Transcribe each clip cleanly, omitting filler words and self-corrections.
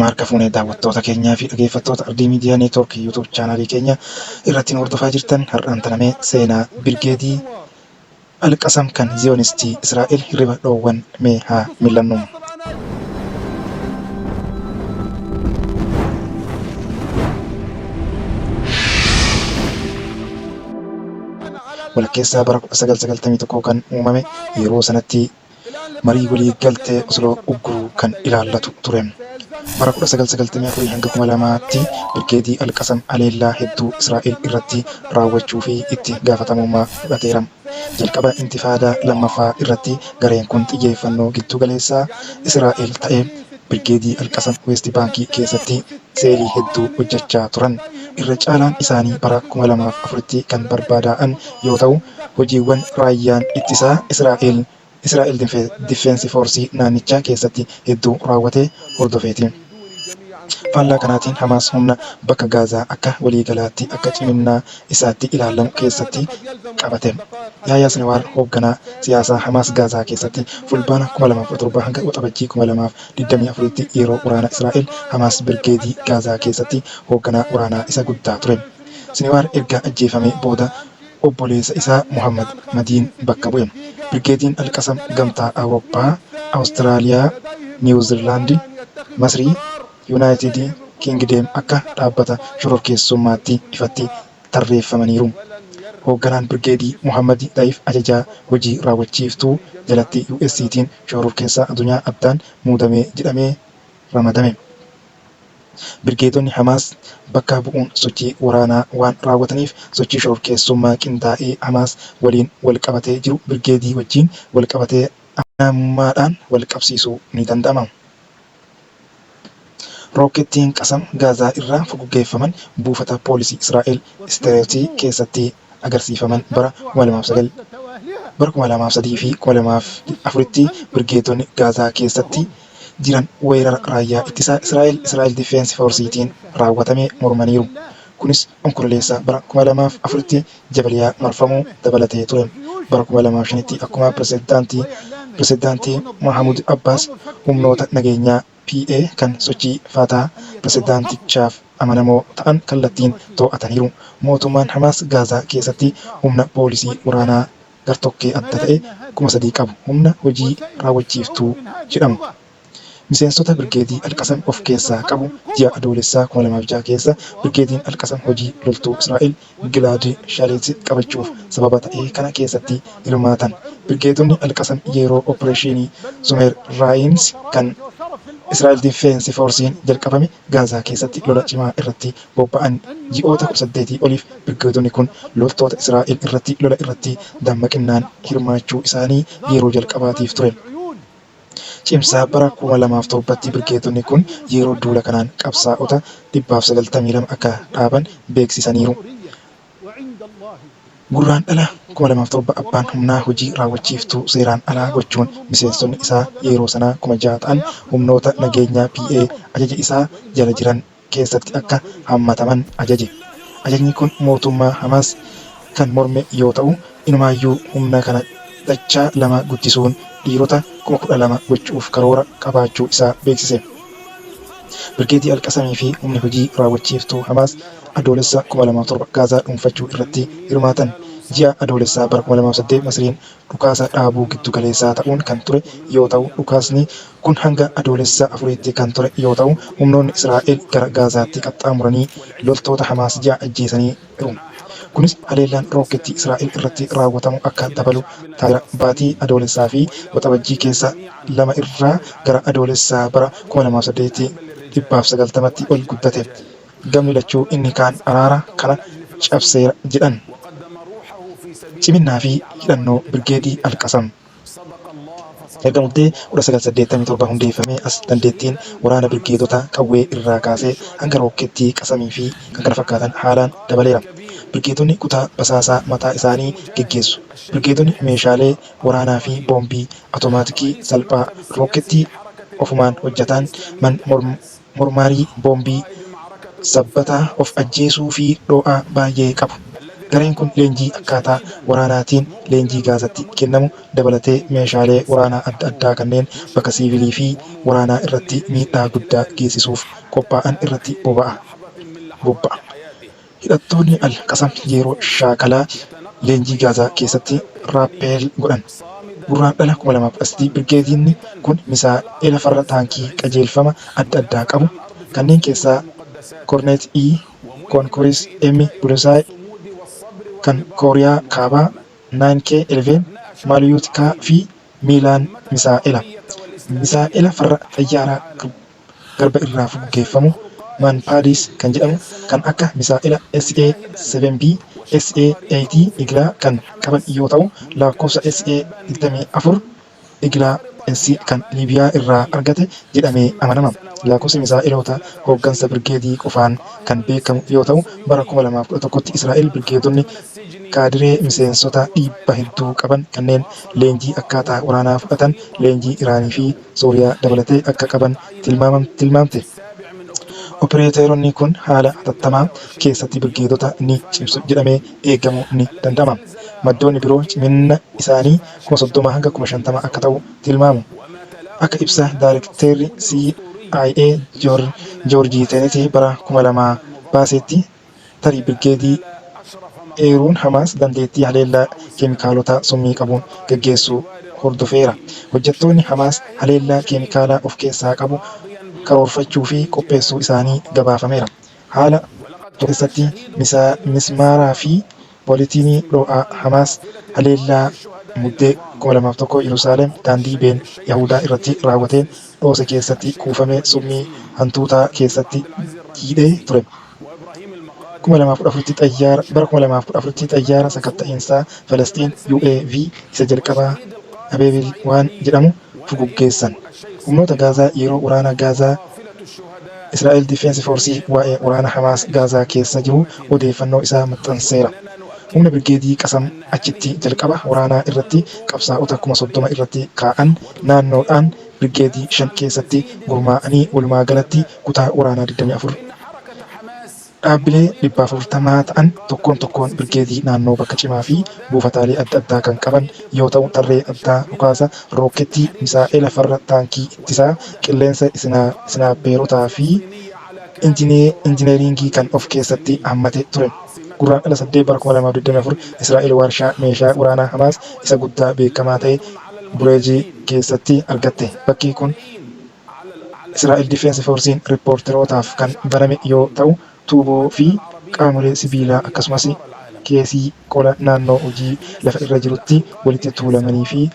Harka fuunee daawwattoota keenyaa fi dhageeffattoota Ardii Miidiyaa Neetwoorkii YouTube chaanaalii keenya irratti nu hordofaa jirtan har'aan tanamee seenaa Birgeedii Alqasam kan Ziyoonistii Israa'el hirriba dhoowwan mee haa mil'annu. Walakkeessaa bara 1991 kan uumame yeroo sanatti marii walii galtee Osloo ugguruu kan ilaallatu ture. Bara 1994 hanga 2000tti Birgeedii Al-Qasam haleellaa hedduu Israa'el irratti raawwachuu fi itti gaafatamummaa fudhateera. Jalqaba Intifaadaa Lammaffaa irratti gareen kun xiyyeeffannoo giddu galeessaa Israa'el ta'e. Birgeedii Al-Qasam Weest Baankii keessatti seelii hedduu hojjechaa turan. Irra caalaan isaanii bara 2004tti kan barbaadaa'an yoo ta'u, hojiiwwan Raayyaan Ittisaa Israa'el, Israel Defense Force, naannicha keessatti hedduu raawwate hordofeeti. Faallaa kanaatiin Hamaas humna bakka Gaazaa akka waliigalaatti akka ciminnaa isaatti ilaalamu keessatti qabate. Yaayaa Siniwaar hoogganaa siyaasaa Hamaas Gaazaa keessatti Fulbaana 2017 hanga Waxabajjii 2024tti yeroo waraana Israa'el Hamaas Birgeedii Gaazaa keessatti hoogganaa waraanaa isa guddaa ture. Siniwaar erga ajjeefamee booda obboleessa isaa Mohaammad Madiin bakka bu'e. Birgeediin Al-Qasam Gamtaa Awurooppaa, Awustiraaliyaa, Niiwu Ziilaandi, Masrii, Yunaayitid Kingdeem akka dhaabbata shororkeessummaatti ifatti tarreeffamaniiru. Hoogganaan Birgeedii Mohaammad Dayif ajajaa hojii raawwachiiftuu jalatti UStiin shororkeessaa addunyaa addaan muudame jedhamee ramadame. Birgeedonni Hamaas bakka bu'uun sochii waraanaa waan raawwataniif sochii shororkeessummaa qindaa'ee Hamaas waliin wal qabatee jiru Birgeedii wajjin wal qabatee amanamummaadhaan wal qabsiisuu ni danda'ama. Rookkeettiin Qasam Gaazaa irraa furguggeeffaman buufata poolisii Israa'el Isterooti keessatti agarsiifaman bara 2009, bara 2003 fi 2004tti Birgeedonni Gaazaa keessatti jiran weerara Raayyaa Ittisaa Israa'el, Israel Defense Force, tiin raawwatame mormaniiru. Kunis Onkololeessa bara 2004tti Jabaliyaa marfamuu dabalatee ture. Bara 2005tti akkuma Pirezidaantii Mahamuud Abbaas humnoota nageenyaa PA kan sochii Faataah pirezidaantichaaf amanamoo ta'an kallattiin to'ataniiru. Mootummaan Hamaas Gaazaa keessatti humna poolisii waraanaa gartokkee adda ta'e 3,000 qabu, humna hojii raawwachiiftuu jedhamu. Miseensota Birgeedii Al-Qasam of keessaa qabu. Ji'a Adoolessaa 2006 keessa Birgeediin Al-Qasam hojii loltuu Israa'el Gilaad Shalit qabachuuf sababa ta'e kana keessatti hirmaatan. Birgeedonni Al-Qasam yeroo Oppireeshinii Sumer Raayims kan Israel Defense Force'n jalqabame Gaazaa keessatti lola cimaa irratti bobba'an. Ji'oota 18 oliif birgeedonni kun loltoota Israa'el irratti lola irratti dammaqinnaan hirmaachuu isaanii yeroo jalqabaatiif ture. Cimsaa bara 2007tti birgeedonni kun yeroo duula kanaan qabsaa'ota 192 akka dhaaban beeksisaniiru. Gurraandhala 2007 abbaan humnaa hojii raawwachiiftuu seeraan alaa gochuun miseensonni isaa yeroo sanaa 6,000 ta'an humnoota nageenyaa PA ajaja isaa jala jiran keessatti akka hammataman ajaje. Ajajni kun mootummaa Hamaas kan morme yoo ta'u, inumaayyuu humna kana dachaa lama guddisuun dhiirota 12,000 gochuuf karoora qabaachuu isaa beeksise. Birgeedii Al-Qasamii fi humni hojii raawwachiiftuu Hamaas Adoolessa 2007 Gaazaa dhuunfachuu irratti hirmaatan. Ji'a Adoolessaa bara 2008 Masriin dhukaasa dhaabuu giddu galeessaa ta'uun kan ture yoo ta'u, dhukaasni kun hanga Adoolessa 4tti kan ture yoo ta'u, humnoonni Israa'el gara Gaazaatti qaxxaamuranii loltoota Hamaas 6 ajjeesaniiru. Kunis haleellaan rookkeettii Israa'el irratti raawwatamu akka dabalu taasiseera. Baatii Adoolessaa fi Waxabajjii keessa 2 irraa gara Adoolessa bara 2008tti 190tti ol guddate. Gamni lachuu inni kaan araara kana cabseera jedhan. Ciminnaa fi hidhannoo Birgeedii Al-Qasam. Erga Muddee 1987 hundeeffamee as dandeettiin waraana birgeedota qawwee irraa kaasee hanga rookkeettii Qasamii fi kkf haalaan dabaleera. Birgeedonni kutaa basaasaa mataa isaanii geggeessu. Birgeedonni meeshaalee waraanaa fi boombii atomaatikii salphaa, rookkeettii ofumaan hojjetan, mormaarii, boombii sabbataa of ajjeesuu fi dhoo'aa baay'ee qabu. Gareen kun leenjii akkaataa waraanaatiin leenjii Gaazatti kennamu dabalatee meeshaalee waraanaa adda addaa kanneen bakka siivilii fi waraanaa irratti miidhaa guddaa geessisuuf qophaa'an irratti bobba'a. Hidhattoonni al-Qasam yeroo shaakalaa leenjii Gaazaa keessatti raappeel godhan. Gurraandhala 2013 birgeediin kun misaa'ela farra taankii qajeelfama adda addaa qabu kanneen keessaa Kornet E, Konkuris M Bullseye kan Kooriyaa Kaabaa 9K11 Malyutka fi Miilaan misaa'ela. Misaa'ela farra xayyaaraa garba irraa fuggeeffamu Manpaadis kan jedhamu kan akka misaa'ela SA-7B, SA-80 Iglaa kan qaban yoo ta'u, lakkoofsa SA-24 Iglaa S kan Liibiyaa irraa argate jedhamee amanama. Lakkoofsi misaa'eloota hooggansa birgeedii qofaan kan beekamu yoo ta'u, bara 2011tti Israa'el birgeedonni kaadiree miseensota dhiibba hedduu qaban kanneen leenjii akkaataa waraanaa fudhatan leenjii Iraanii fi Sooriyaa dabalatee akka qaban tilmaamte. Opereeteronni kun haala hatattamaa keessatti birgeedota ni cimsu jedhamee eegamuu ni danda'ama. Maddoonni biroo cimina isaanii 30,000 hanga 50,000 akka ta'u tilmaamu. Akka ibsa daarekteerri CIA Joorji Tenet bara 2000 baasetti, tarii birgeedii eeruun Hamaas dandeettii haleellaa keemikaalota summii qabuun gaggeessuu hordofeera. Hojjettoonni Hamaas haleellaa keemikaalaa of keessaa qabu karoorfachuu fi qopheessuu isaanii gabaafameera. Haala keessatti mismaaraa fi poolitiinii dhoo'aa Hamaas haleellaa Muddee 2001 Yerusaalem daandii Been Yahudaa irratti raawwateen dhoose keessatti kuufame summii hantuutaa keessatti jiidhee ture. 2014tti xayyaara bara 2014tti xayyaara sakatta'iinsaa Falastiin UAV isa jalqabaa Abeebil waan jedhamu fuguggeessan. Humnoota Gaazaa yeroo waraana Gaazaa Israa'el Defense Force waa'ee waraana Hamaas Gaazaa keessa jiru odeeffannoo isaa maxxanseera. Humna birgeedii Qasam achitti jalqaba waraanaa irratti qabsaa'ota 30,000 irratti kaa'an naannoodhaan birgeedii 5 keessatti gurmaa'anii walumaa galatti kutaa waraanaa 24. Dhaabbilee 440 ta'an tokkoon tokkoon birgeedii naannoo bakka cimaa fi buufataalee adda addaa kan qaban yoo ta'u, tarree addaa dhukaasa rookkeettii, misaa'ela farra taankii ittisaa, qilleensa isnaapeerotaa fi injineeringii kan of keessatti hammate ture. Gurraandhala 8 bara 2024 Israa'el warshaa meeshaa waraanaa Hamaas isa guddaa beekamaa ta'e Bureejii keessatti argatte. Bakki kun Israa'el Defense Force'n rippoorterootaaf kan baname yoo ta'u, tuuboo fi qaamolee sibiilaa akkasumas keesii qola naannoo hojii lafa irra jirutti walitti tuulamanii fi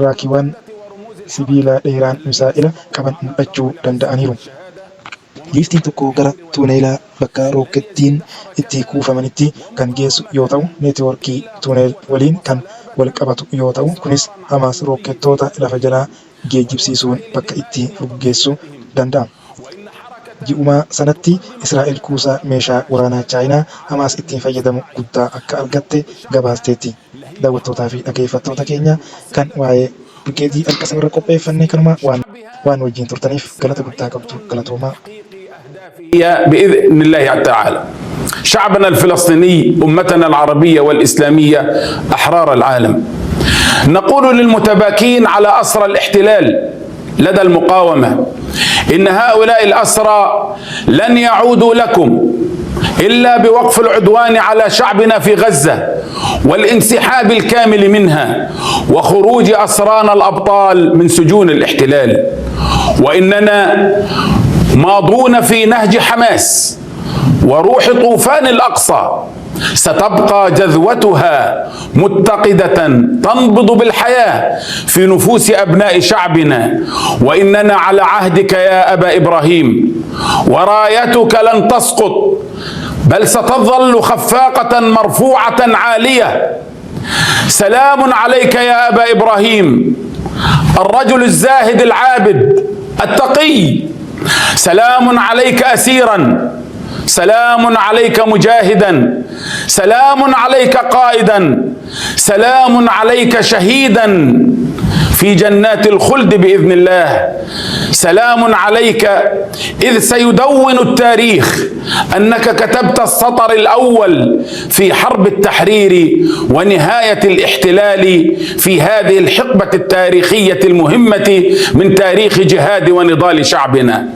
raakiiwwan sibiilaa dheeraan misaa'ela qaban mul'achuu danda'aniiru. Liiftiin tokko gara tuuneelaa bakka rookkeettiin itti kuufamanitti kan geessu yoo ta'u, neetwoorkii tuuneel waliin kan walqabatu yoo ta'u, kunis Hamaas rookkeettoota lafa jalaa geejjibsiisuun bakka itti furguggeessu danda'a. Ji'uma sanatti Israa'el kuusaa meeshaa waraanaa Chaayinaa Hamaas ittiin fayyadamu guddaa akka argatte gabaasteetti. Daawwattootaa fi dhaggeeffattoota keenya kan waa'ee birgeedii Alqasam irra qopheeffanne kanuma waan waan wajjin turtaniif galata guddaa qabdu galatoomaa. بإذن الله تعالى شعبنا الفلسطيني أمتنا العربية والإسلامية أحرار العالم نقول للمتباكين على أسرى الاحتلال لدى المقاومة إن هؤلاء الأسرى لن يعودوا لكم إلا بوقف العدوان على شعبنا في غزة والانسحاب الكامل منها وخروج أسرانا الأبطال من سجون الاحتلال، وإننا ماضون في نهج حماس وروح طوفان الأقصى ستبقى جذوتها متقدة تنبض بالحياة في نفوس أبناء شعبنا، وإننا على عهدك يا أبا إبراهيم ورايتك لن تسقط بل ستظل خفاقة مرفوعة عالية. سلام عليك يا أبا إبراهيم الرجل الزاهد العابد التقي، سلام عليك أسيرا، سلام عليك مجاهدا، سلام عليك قائدا، سلام عليك شهيدا في جنات الخلد بإذن الله. سلام عليك، إذ سيدون التاريخ أنك كتبت السطر الأول في حرب التحرير ونهاية الاحتلال في هذه الحقبة التاريخية المهمة من تاريخ جهاد ونضال شعبنا.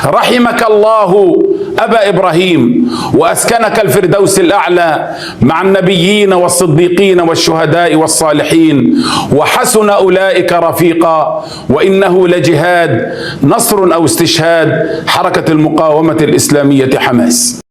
رحمك الله أبا إبراهيم، وأسكنك الفردوس الأعلى مع النبيين والصديقين والشهداء والصالحين، وحسن أولئك رفيقا. وإنه لجهاد نصر أو استشهاد. حركة المقاومة الإسلامية حماس.